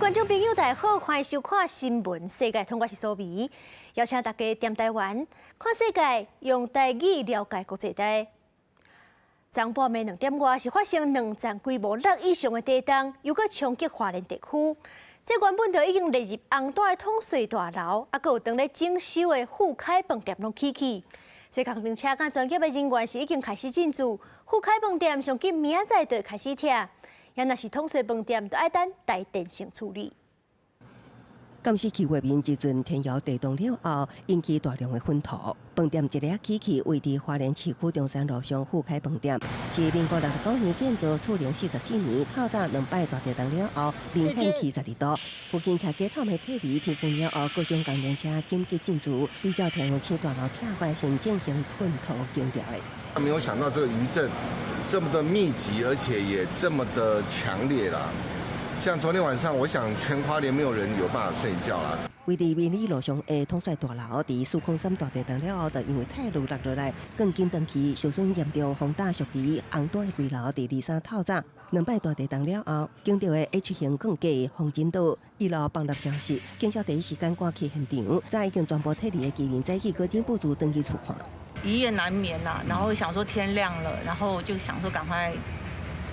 觀眾朋友，大家好，歡迎收看新聞世界通，我是蘇美，邀請大家踮台灣看世界，用台語了解國際大。昨半暝2點外是發生兩層規模六以上的地動，又閣衝擊花蓮地區。這原本就已經列入紅單的統帥大樓，啊，閣有當咧整修的富凱飯店攏起去。這工程車佮專業的人員是已經開始進駐，富凱飯店上緊明仔載就會開始拆。也若是統帥飯店，就愛等台電先處理。監視器畫面，這陣天搖地動了後，引起大量的糞土。飯店一下起去，位佇花蓮市區中山路上富凱飯店，是民國69年建造，厝齡44年，透早兩擺大地動了後，明顯起12度。附近徛街透的撤離天光了後，各種工程車緊急進駐，比照天文區大樓拆壞先進行糞土清掉的。沒有想到這個餘震這麼的密集，而且也這麼的強烈啦。像昨天晚上，我想全花蓮沒有人有辦法睡覺啦。位佇民里路上的統帥大樓，佇403大地動了後，就因為太熱落落來，鋼筋斷去，受損嚴重，風大屬於紅單的規樓，佇23透早兩擺大地動了後，驚著的 H 型鋼架風箏倒，一樓崩落消失，警消第一時間趕去現場，早已經全部撤離的居民早起閣忍不住轉去厝看。一夜難眠啦，然後想說天亮了，然後就想說趕快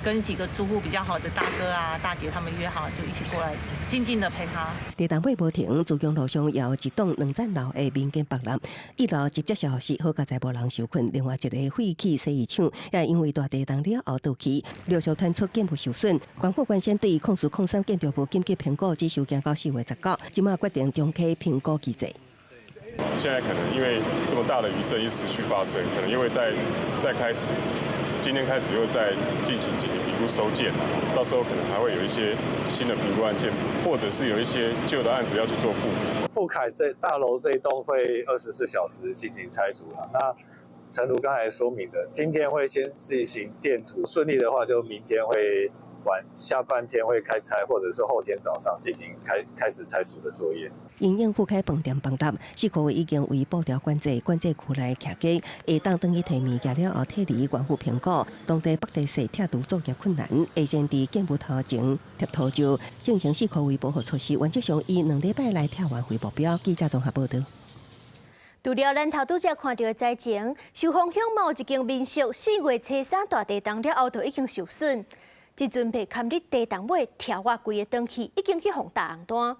跟幾個住戶比較好的大哥啊、大姐他們約好，就一起過來靜靜的陪他。地動尾無停，自強路上也有一棟兩層樓的民間崩落，一樓接接消息，好佳哉無人受困。另外一个廢棄洗衣廠也因為大地動了後倒去，陸續傳出建物受損。官府原先對0403建築物緊急評估只收件到4月19，這馬決定重啟評估機制。現在可能因為這麼大的餘震一持續發生，可能因為再開始。今天開始又再進行評估收件，到時候可能還會有一些新的評估案件，或者是有一些舊的案子要去做復估。富凱這大樓這一棟會24小時進行拆除了。那誠如剛才說明的，今天會先進行墊土，順利的話就明天會晚下半天會開拆，或者是後天早上進行開始拆除的作業。因應富凱飯店崩塌，市區已經為步調管制，管制區內徛家，下當轉去提物件了後，撤離原府評估，當地北地市拆除作業困難，會先佇建物頭前貼塗石，進行四區維保護措施，原則上以2禮拜內拆完為目標。記者綜合報道。除了咱頭拄才看著的災情，壽豐鄉嘛有一間民宿，4月初3大地動了後就已經受損，這陣被崁佇地動尾柱仔規个斷去，已經去予打紅單。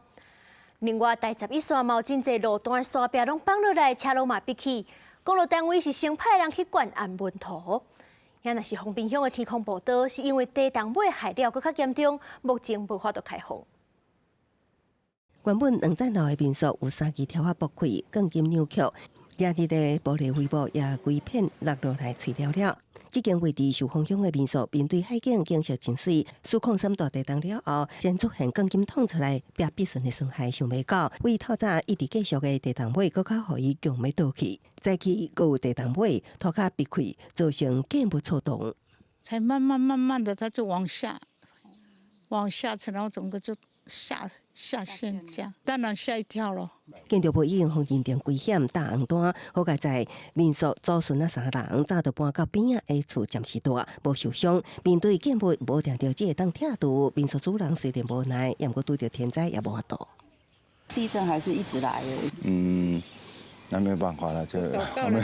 另外，台十一線嘛有真濟路段的山壁攏崩落來，車路嘛逼去。公路單位是先派人去灌按文塗。也若是豐濱鄉的天空步道，是因為地動尾害了閣較嚴重，目前無法度開放。原本兩層樓的民宿有三支柱仔剝開，鋼筋扭曲，壓佇的玻璃帷幕也規片落落來碎了了。這間位佇壽豐鄉的民宿，面對海景，景色真媠。403大地動了後，先出現鋼筋挵出來，壁壁順的損害想袂到，為透早一直繼續的地動尾，閣較予伊強欲倒去，早起閣有地動尾，塗跤逼開，造成建物錯動。才慢慢慢慢的，它就往下，往下沉，然後整個就下陷這樣，當然嚇一跳咯。建築部已經予認定危險打紅單，好佳哉民宿祖孫仔三人早就搬到邊仔的厝暫時蹛，無受傷。面對建物無定著只會當拆除，民宿主人雖然無奈，毋過拄著天災也無法度。地震還是一直來的。嗯，那沒有辦法了，就禱告了，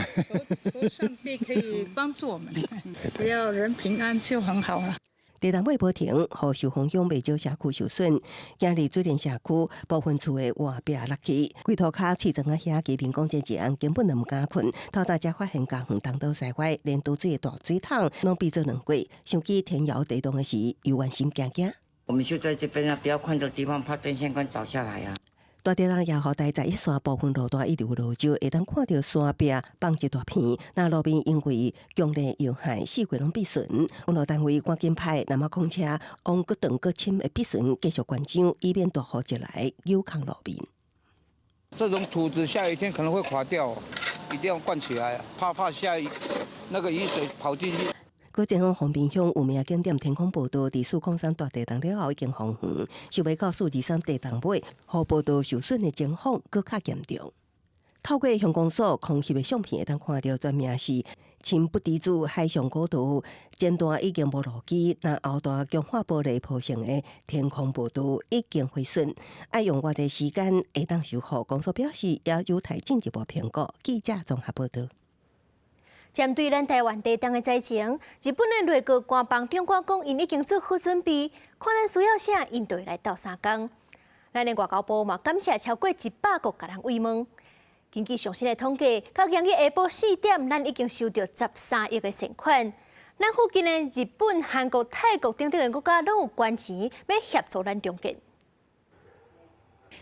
求上帝可以幫助我們，只要人平安就很好了。地動尾無停，予壽豐鄉袂少社區受損。今日水蓮社區部分厝的外壁落去，規塗跤翠庄仔遐居民講這一暗根本就毋敢睏。透早才發現家園東倒西歪，連櫥水的大水桶攏變做兩過。想起天搖地動的時，猶原心驚驚。我們就在這邊啊，不要看的地方，怕電線桿倒下來啊。大地動也予台十一線部分路段一直有落石，會當看著山壁崩一大片。那路面因為強烈搖撼，四界攏變順。公路單位趕緊派南馬礦車往閣長閣深的筆順繼續關張，以免大雨一來扭空路面。這種土質下雨天可能會垮掉，一定要灌起來，怕下雨那個雨水跑進去。閣前往豐濱鄉有名景點天空步道，佇403大地動了後已經封園，想袂到423地動尾，予步道受損的情況閣較嚴重。透過鄉公所空翕的相片，會當看著全名是深不知主海上古道前段已經無路基，那後段強化玻璃鋪成的天空步道已經毀損，愛用偌濟時間會當修復？公所表示也有待進一步評估。記者綜合報道。針對咱台灣地動的災情，日本的內閣官房長官講，𪜶已經做好準備，看咱需要啥，𪜶就會來鬥相共。咱的外交部嘛，感謝超過100國共咱慰問。根據上新的統計，到今日下晡4點，咱已經收到13億的善款。咱附近的日本、韓國、泰國等等的國家，攏有捐錢欲協助咱重建。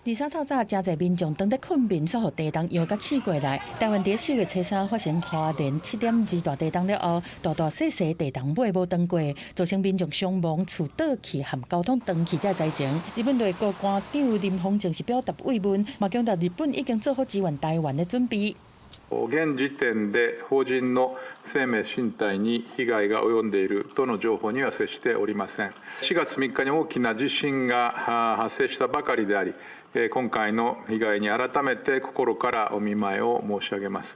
二三透早，誠濟民眾當咧睏眠，煞予地動搖共醒過來。台灣佇4月初三發生花蓮7.2大地動了後，大大細細地動尾無斷過，造成民眾傷亡、厝倒去和交通斷去這災情。日本內閣官長林芳正是表達慰問，嘛強調日本已經做好支援台灣的準備。現時點で邦人の生命身體に被害が及んでいるとの情報には接しておりません。4月3日に大きな地震が発生したばかりであり、今回の被害に改めて心からお見舞いを申し上げます。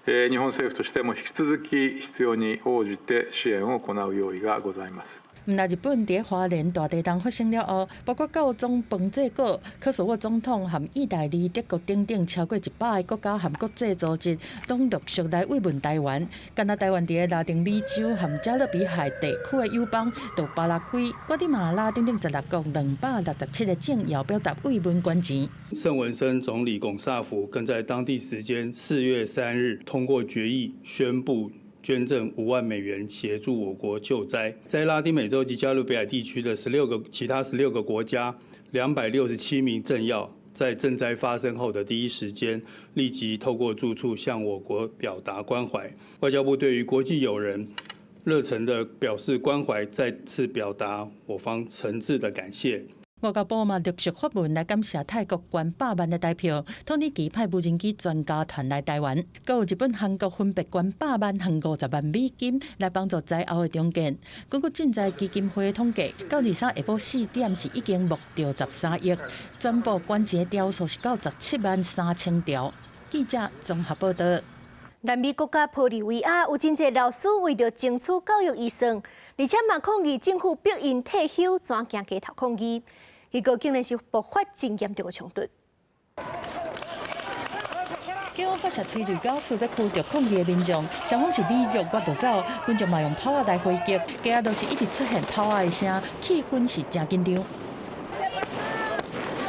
日本政府としても引き続き必要に応じて支援を行う用意がございます。毋但日本佇花蓮大地動發生了後，包括教宗方濟各、科索沃總統和意大利、德國等等超過100個國家和國際組織，攏陸續來慰問台灣。敢若台灣佇拉丁美洲和加勒比海地區的友邦，到巴拉圭、瓜地馬拉等等16國267個政要表達慰問捐錢。聖文森總理龔薩福更在當地時間4月3日通過決議，宣布捐贈5萬美元協助我國救災，在拉丁美洲及加勒比海地區的其他十六個國家，267名政要在震災發生後的第一時間，立即透過住處向我國表達關懷。外交部對於國際友人熱誠的表示關懷，再次表達我方誠摯的感謝。外交部嘛陸續發文來感謝泰國捐百萬的台票，土耳其派無人機專家團來台灣，閣有日本、韓國分別捐百萬和50萬美金來幫助災後的重建。根據賑災基金會統計，到23下晡4點是已經募著13億，全部捐錢的條數是到17萬3千條。記者綜合報道。南美國家玻利維亞有真濟老師為著爭取教育預算，而且嘛抗議政府逼𪜶退休，轉行街頭抗議。結果竟然是爆發真嚴重的衝突。警方發射催淚膠水欲驅逐抗議的民眾，雙方是你若我就走，群眾嘛用炮仔來回擊，街仔都是一直出現炮仔的聲，氣氛是誠緊張。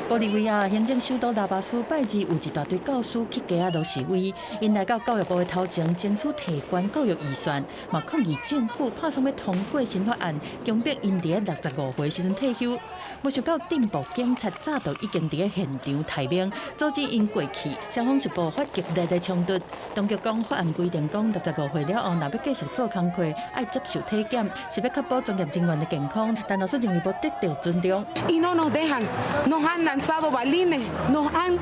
玻利維亞行政首都拉巴斯拜二有一大堆教師去街仔路示威，𪜶來到教育部的頭前爭取提懸教育預算，嘛抗議政府拍算欲通過新法案，強迫𪜶佇65歲時陣退休。無想到鎮暴警察早就已經佇咧現場待命，阻止𪜶過去，雙方是爆發激烈的衝突。當局講法案規定講65歲了後，若欲繼續做工課，愛接受體檢，是欲確保專業人員的健康。但老師認為無得到尊重。 Y no nos dejan, nos han lanzado balines, nos han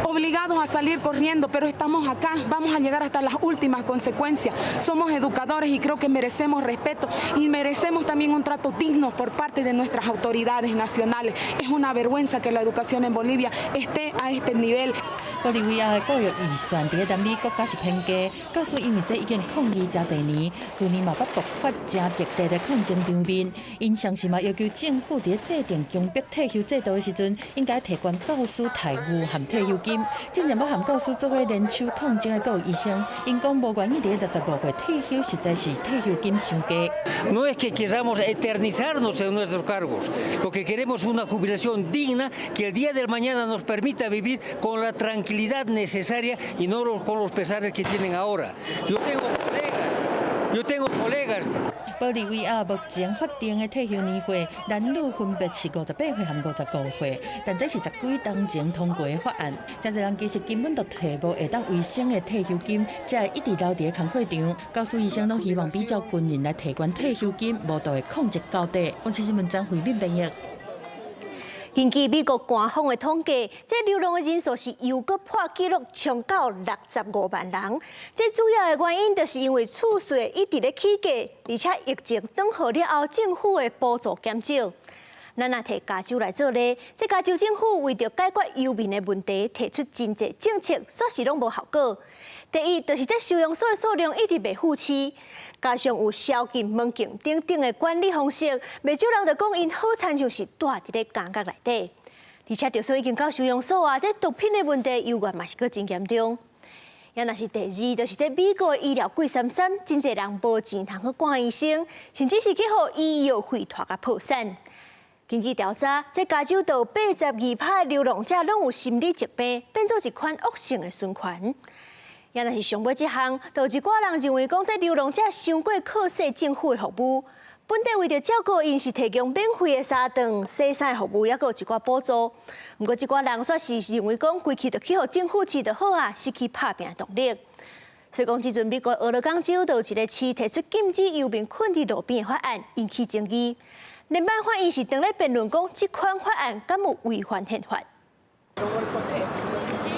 obligado a salir corriendo, pero estamos acá, vamos a llegar hasta las últimas consecuencias. Somos educadores y creo que merecemos respeto y merecemos también un trato digno por parte de nuestras autoridades nacionales. Es una vergüenza que la educación en Bolivia esté a este nivel. 玻利維亞的教育預算佇咧南美國家是偏低，教師因為這已經抗議誠濟年，去年嘛捌爆發誠激烈的抗爭場面。𪜶同時嘛要求政府佇咧制定強迫退休制度的時陣，應該提懸教師待遇和退休金。進前欲和教師做伙聯手抗爭的閣有醫生，𪜶講無願意佇咧65歲退休，實在是退休金傷低。 No es que queramos eternizarnos en nuestros cargos, lo que queremos es una jubilación digna que el día del mañana nos permita vivir con la tranquilidad necesaria y no con los pesares que tienen ahora. Yo tengo colegas, yo tengo colegas. 玻利維亞目前法定的退休年歲，男女分別是58歲和55歲，但這是十幾冬前通過的法案。誠濟人其實根本就提無會當維生的退休金，才會一直留佇咧工課場。教師醫生攏希望比照軍人來提懸退休金，無就會抗爭到底。公視新聞張惠敏編譯。根據美國官方的統計，這流浪的人數是又閣破紀錄，衝到65萬人。這主要的原因就是因為厝稅一直咧起價，而且疫情轉好了後，政府的補助減少。咱若提加州來做例，這加州政府為著解決遊民的問題，提出真濟政策，煞是攏無效果。第一，就是這收容所的數量一直袂副市，加上有宵禁、門禁等等的管理方式，袂少人就講𪜶好親像是蹛佇咧監獄內底。而且，就算已經到收容所啊，這毒品的問題猶原嘛是閣真嚴重。也若是第二，就是這美國醫療貴參參，真濟人無錢通去看醫生，甚至是去予醫藥費拖甲破產。根據調查，這加州有82%流浪者攏有心理疾病，變做一款惡性的循環。也若是上尾這項，就有一寡人認為講，這流浪者傷過靠勢政府的服務，本地為著照顧𪜶是提供免費的三頓洗衫服務，抑閣有一寡補助。毋過這寡人煞是認為講，規氣就去予政府飼就好啊，失去拍拚動力。所以講，這陣美國俄勒岡州就有一個市提出禁止遊民睏佇路邊的法案，引起爭議。聯邦法院是當咧辯論講，這款法案敢有違反憲法。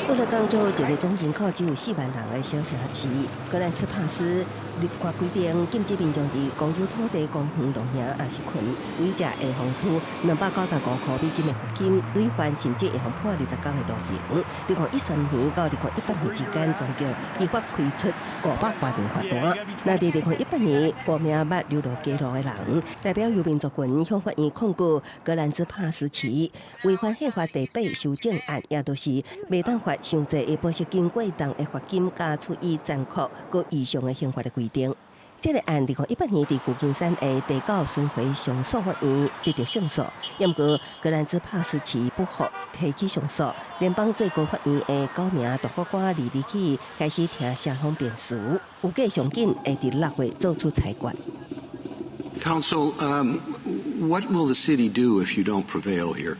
俄勒岡州一個總人口只有4萬人的小城市，格蘭茨帕斯立法規定禁止民眾佇公有土地、公園、露營抑是睏，違者會予處295塊美金的罰金，累犯甚至會予判20天的徒刑。2013年到2018年之間，當局依法開出500多張罰單。那佇2018年，五名捌流落街路的人，代表遊民族群向法院控告格蘭茲帕斯市違反憲法第八修正案，也就是袂當罰傷濟的保釋金過重的罰金，佮處以殘酷閣異常的刑罰的規定。這個案2018年佇舊金山的地高巡迴上訴法院得著勝訴，毋過格蘭茲帕斯市不服提起上訴，聯邦最高法院的九名大法官二日起開始聽雙方辯詞，預計上緊會佇6月做出裁決。 Counsel, what will the city do if you don't prevail here?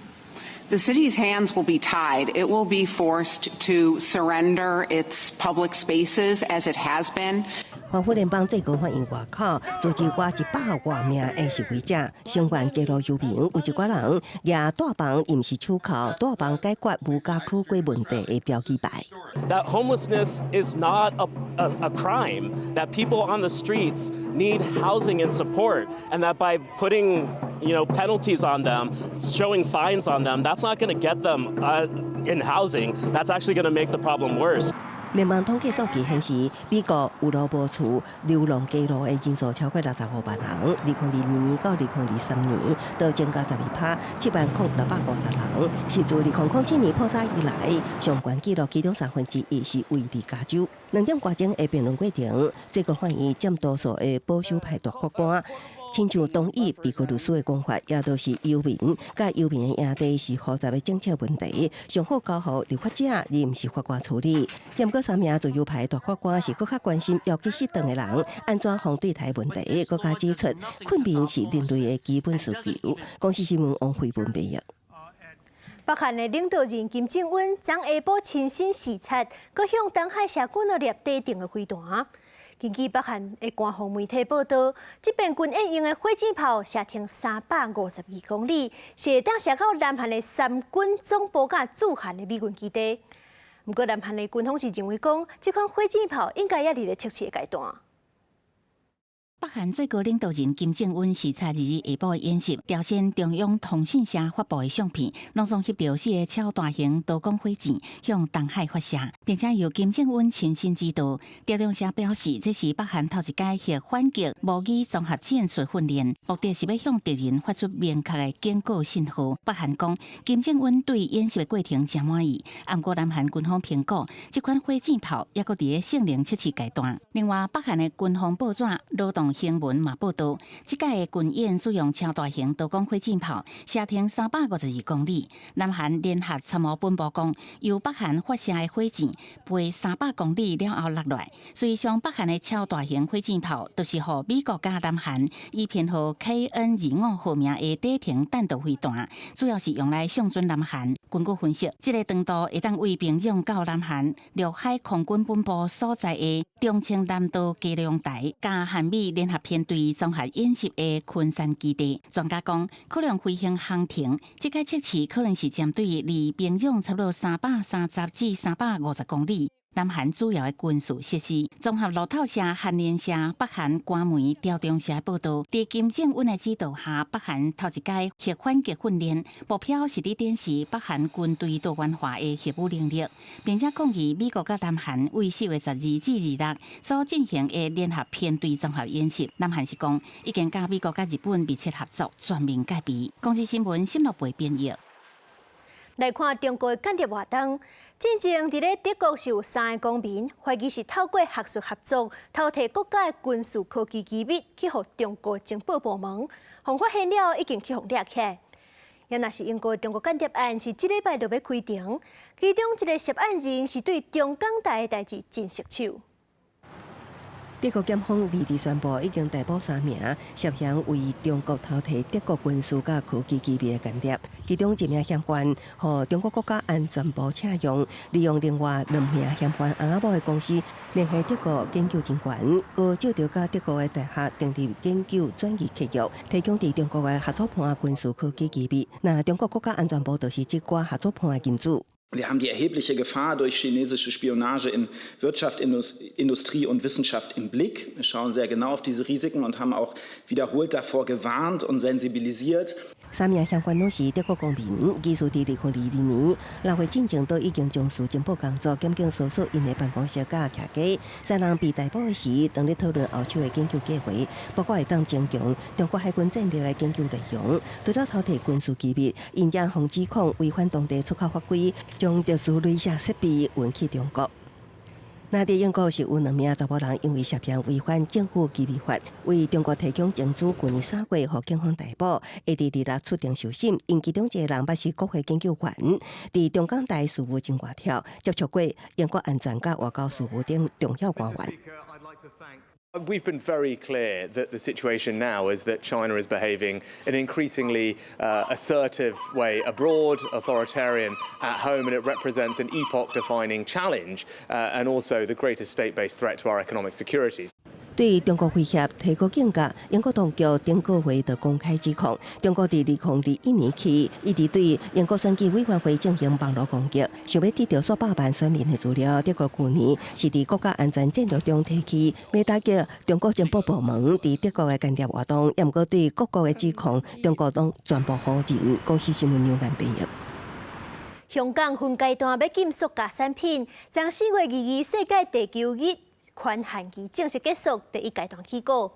The city's hands will be tied. It will be forced to surrender its public spaces as it has been. 環府聯邦最高法院外口組織過100外名的示威者，聲援街路遊民，有一寡人舉大棒，毋是手銬，大棒解決無家可歸問題的標記牌。 That homelessness is not a crime. That people on the streets need housing and support, and that by putting penalties on them, showing fines on them, that's not going to get them in housing. That's actually going to make the problem worse. 聯邦統計數據顯示，美國有路無厝、流浪街路的人數超過65萬人。2022年到2023年，都增加12%，70,650人，是自2007年破產以來上懸紀錄，其中三分之一是位佇加州。2點外鐘的辯論過程，最高法院佔多數的保守派大法官，親像同意美國律師的講法，也就是遊民佮遊民的營地是複雜的政策問題，上好交予立法者，而毋是法官處理。毋過三名自由派大法官是閣較關心要求適當的人按怎防對台問題，閣較指出睏眠是人類的基本需求。公視新聞王慧文編譯。北韓的領導人金正恩昨下晡親身視察，閣向東海射幾若粒短程的飛彈。根據北韓的官方媒體報道，這遍軍演用的火箭炮射程352公里，是會當射到南韓的三軍總部佮駐韓的美軍基地。毋過南韓的軍方是認為講，這款火箭炮應該猶佇咧測試的階段。北韓最高領導人金正恩視察二日下晡的演習，朝鮮中央通訊社發布的相片，攏總翕著四個超大型多管火箭向東海發射，並且由金正恩親身指導。朝中社表示，這是北韓頭一擺核反擊模擬綜合戰術訓練，目的是欲向敵人發出明確的警告信號。北韓講，金正恩對演習的過程誠滿意，毋過南韓軍方評估，這款火箭炮猶閣佇咧性能測試階段。另外，北韓的軍方報紙《勞動新聞》嘛報道，這屆的軍演使用超大型多管火箭炮，射程352公里。南韓聯合參謀本部講，由北韓發射的火箭飛300公里了後落來。實際上，北韓的超大型火箭炮都是予美國佮南韓以編號 KN-25號名的短程彈道飛彈，主要是用來相準南韓。根據分析，這個長度會當對平壤到南韓陸海空軍本部所在的忠清南道基隆台，佮韓美聯合編隊綜合演習的昆山基地。專家講，可能飛行航程，這個測試可能是針對離平壤差不多330至350公里。南韓主要的軍事設施。綜合路透社、韓聯社、北韓官媒朝中社報道，佇金正恩的指導下，北韓頭一擺核反擊訓練目標是佇展示北韓軍隊多元化的核武能力，並且抗議美國佮南韓為4月12至26所進行的聯合編隊綜合演習。南韓是講已經佮美國佮日本密切合作，全面戒備。公視新聞沈樂培編譯。來看中國的間諜活動，進前佇咧德國是有三个公民，懷疑是透過學術合作，偷提國家的軍事科技機密，去予中國情報部門，予發現了，已經去予掠起來。也若是英國中國間諜案是這禮拜就欲開庭，其中一个涉案人是對中港台的代誌真熟手。德國檢方22宣布，已經逮捕三名涉嫌為中國偷提德國軍事佮科技機密的間諜，其中一名嫌犯予中國國家安全部請用，利用另外兩名嫌犯翁仔某的公司聯繫德國研究人員，閣借著佮德國的大學訂立研究轉移契約，提供佇中國的合作伴軍事科技機密。那中國國家安全部就是這寡合作伴的金主。 Wir haben die erhebliche Gefahr durch chinesische Spionage in Wirtschaft, Industrie und Wissenschaft im Blick. Wir schauen sehr genau auf diese Risiken und haben auch wiederholt davor gewarnt und sensibilisiert. 三名嫌犯攏是德國公民，疑似佇2022年6月進前都已經從事情報工作，檢警搜索𪜶的辦公室佮徛家。三人被逮捕的時，當咧討論後手的研究計劃，包括會當增強中國海軍戰力的研究內容。除了偷提軍事機密，𪜶也予指控違反當地出口法規，將特殊鐳射設備運去中國。那佇英國是有兩名查某人因為涉嫌違反政府機密法，為中國提供情資，舊年3月予警方逮捕，會佇26出庭受審。𪜶其中一個人捌是國會研究員，佇中港台事務真活跳，接觸過英國安全佮外交事務等重要官員。 We've been very clear that the situation now is that China is behaving in an increasingly assertive way abroad, authoritarian at home, and it represents an epoch defining challenge and also the greatest state based threat to our economic security. 對中國威脅提高警覺，英國當局頂個月就公開指控，中國佇2021年起，一直對英國選舉委員會進行網路攻擊，想欲得著數百萬選民的資料。德國舊年是佇國家安全戰略中提起，欲打擊中國情報部門佇德國的間諜活動，也毋過對各國的指控，中國攏全部否認。公視新聞楊蘭編譯。香港分階段欲禁塑膠產品，從4月22世界地球日寬限期正式結束，第一階段起稿。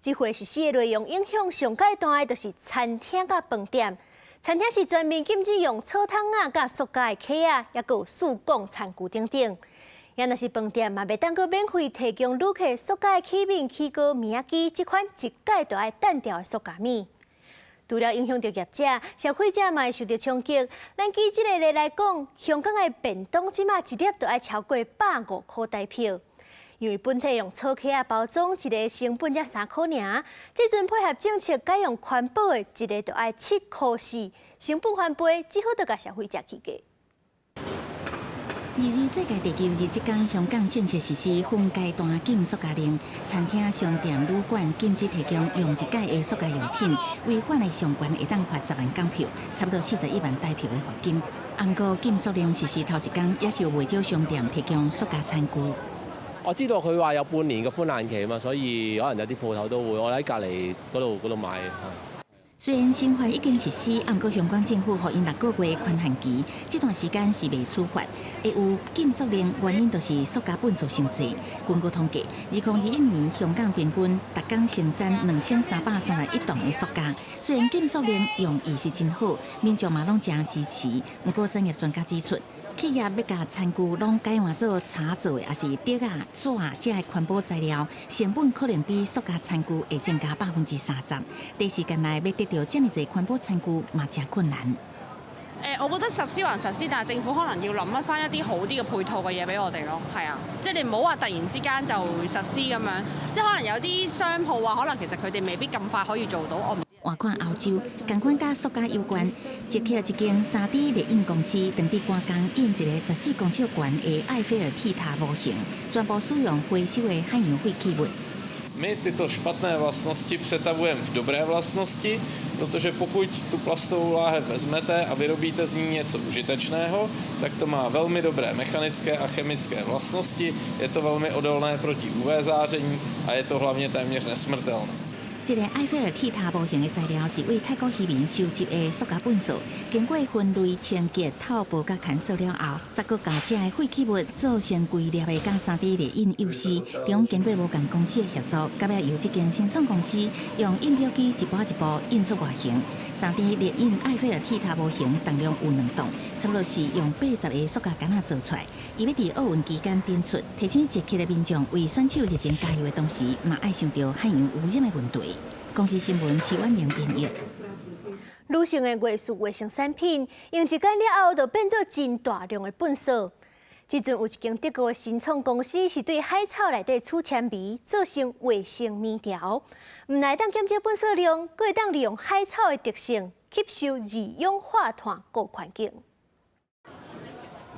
這回實施的內容影響上蓋大的，就是餐廳佮飯店。餐廳是全面禁止用草桶仔佮塑膠的匙仔，抑閣有塑鋼餐具等等。也若是飯店嘛，袂當閣免費提供旅客塑膠的器皿、起鍋、麵仔機，這款一改就愛擲掉的塑膠物。除了影響著業者，消費者嘛會受著衝擊。咱舉這個例來講，香港的便當這馬一粒就愛超過150箍台票。因為本體用草殼仔包裝，一个成本才3箍爾。這陣配合政策改用環保的，一个就愛7箍4，成本翻倍，只好著共消費者起價。22世界地球日這工，香港正式實施分階段禁塑膠令，餐廳、商店、旅館禁止提供用一改的塑膠用品，違反的上懸會當罰10萬港票，差不多41萬台票的罰金。毋過禁塑令實施頭一工，也是有袂少商店提供塑膠餐具。我知道佢話有半年嘅寬限期嘛，所以可能有啲鋪頭都會，我喺隔籬嗰度買。雖然新法已經實施，毋過香港政府予𪜶6個月寬限期，這段時間是袂處罰。會有禁塑令，原因就是塑膠糞埽傷濟。根據統計，2021年香港平均逐工生產2331噸的塑膠。雖然禁塑令用意是真好，民眾嘛攏誠支持，毋過產業專家指出，企業欲共餐具攏改換做柴做的，抑是竹仔、紙這的環保材料，成本可能比塑膠餐具會增加30%。短時間內欲得著遮爾濟環保餐具，嘛誠困難。我覺得實施還實施，但係政府可能要諗一翻一啲好啲嘅配套嘅嘢俾我哋咯。係啊，即係你唔好話突然之間就實施咁樣，即係可能有啲商鋪話，可能其實佢哋未必咁快可以做到。我唔。換看歐洲，仝款佮塑膠有關，捷克一間3D 列印公司，當地趕工印一个14公尺懸的埃菲爾鐵塔模型，全部使用回收的海洋廢棄物。My tyto špatné vlastnosti přetavujeme v dobré vlastnosti, protože pokud tu plastovou láhev vezmete a vyrobíte z ní něco užitečného, tak to má velmi dobré mechanické a chemické vlastnosti, je to velmi odolné proti UV záření a je to hlavně téměř nesmrtelné. 這个埃菲爾鐵塔模型的材料是為泰國漁民收集的塑膠糞埽，經過分類、清潔、透薄佮乾燥了後，再閣共這个廢棄物做成規粒的佮3D 列印幼絲，中經過無仝公司的協助，到尾由這間新創公司用印表機一步一步印出外形。3D 列印埃菲爾鐵塔模型重量有2磅，差不多是用80個塑膠桿仔做出來。伊欲佇奧運期間展出，提醒捷克的民眾為選手熱情加油的同時，嘛愛想著海洋污染的問題。公視新聞徐婉玲編譯。女性的月事衛生產品，用一工了後，就變做真大量的糞埽。這陣有一間德國的新創公司是對海草內底粗纖維做成衛生棉條，毋但會當減少糞埽量，閣會當利用海草的特性吸收二氧化碳，顧環境。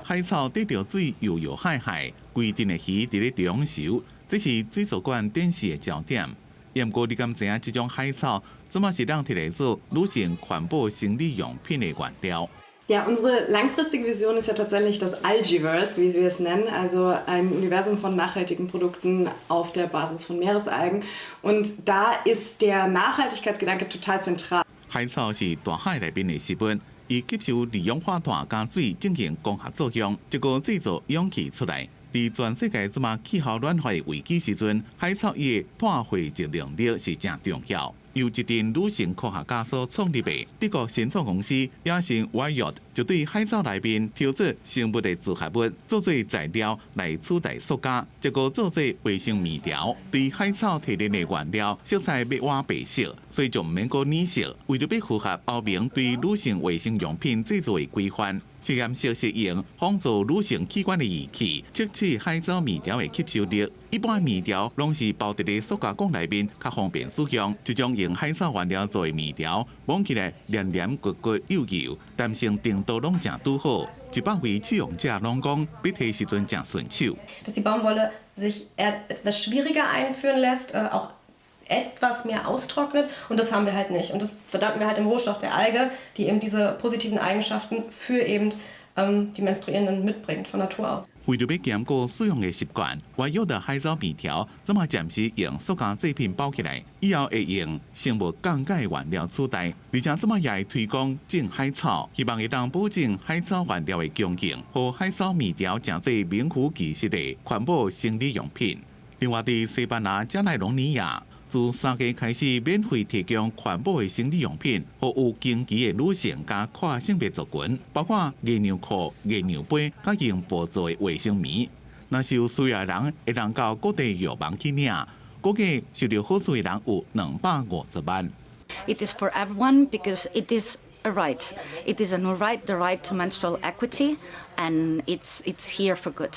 海草得著水搖搖晃晃，規陣的魚佇咧中游，這是水族館展示的焦點。毋過你敢知影這種海草怎麼是當提來做女性環保生理用品的原料？ Ja, unsere langfristige Vision ist ja tatsächlich das Algiverse, wie wir es nennen, also ein Universum von nachhaltigen Produkten auf der Basis von Meeresalgen. Und da ist der Nachhaltigkeitsgedanke total zentral. 海草是大海內面的食物，伊吸收二氧化碳佮水進行光合作用，結果製造氧氣出來。佇全世界這馬氣候暖化危機時陣，海草伊的碳匯集能力是誠重要。由一陣女性科學家所創立的德國新創公司野生 Wyod 就對海草內面抽出生物的組合物做做材料來取代塑膠，結果做做衛生棉條。對海草提煉的原料色彩欲倚白色，所以就毋免閣染色。為著欲符合歐盟對女性衛生用品製造的規範，實驗室是用仿造女性器官的儀器測試海藻棉條的吸收力。一般棉條攏是包佇咧塑膠管內面，較方便使用。這種用海草原料做的棉條，摸起來黏黏骨骨幼幼，彈性程度攏誠拄好。100位使用者攏講，欲提時陣誠順手。 Dass die Baumwolle sich etwas schwieriger einführen lässt, auch etwas mehr austrocknet, und das haben wir halt nicht. Und das verdanken wir halt dem Rohstoff der Alge, die eben diese positiven Eigenschaften für eben die Menstruierenden mitbringt von Natur aus. 為著欲兼顧使用的習慣，原有的海藻棉條這馬暫時用塑膠製品包起來，以後會用生物降解原料取代，而且這馬也會推廣種海草，希望會當保證海草原料的供應，予海草棉條成做名副其實的環保生理用品。另外，佇西班牙加泰隆尼亞，自3月開始免費提供環保的生理用品，予有經期的女性佮跨性別族群，包括月娘褲、月娘杯，佮用布做的衛生棉。若是有需要的人，會當到各地藥房去領。估計受著好處的人有250萬。 It is for everyone because it is a right. It is a new right, the right to menstrual equity, and it's here for good.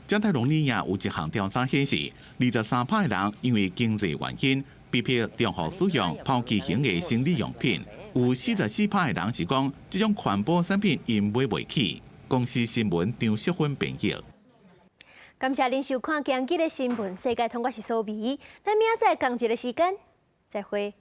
加泰隆尼亞有一項調查顯示，23趴的人因為經濟原因，被迫重複使用拋棄型的生理用品。有44趴的人是講，這種環保產品𪜶買袂起。公視新聞張淑芬編譯。感謝您收看今日的新聞世界通，我是蘇美，咱明仔載仝一个時間，再會。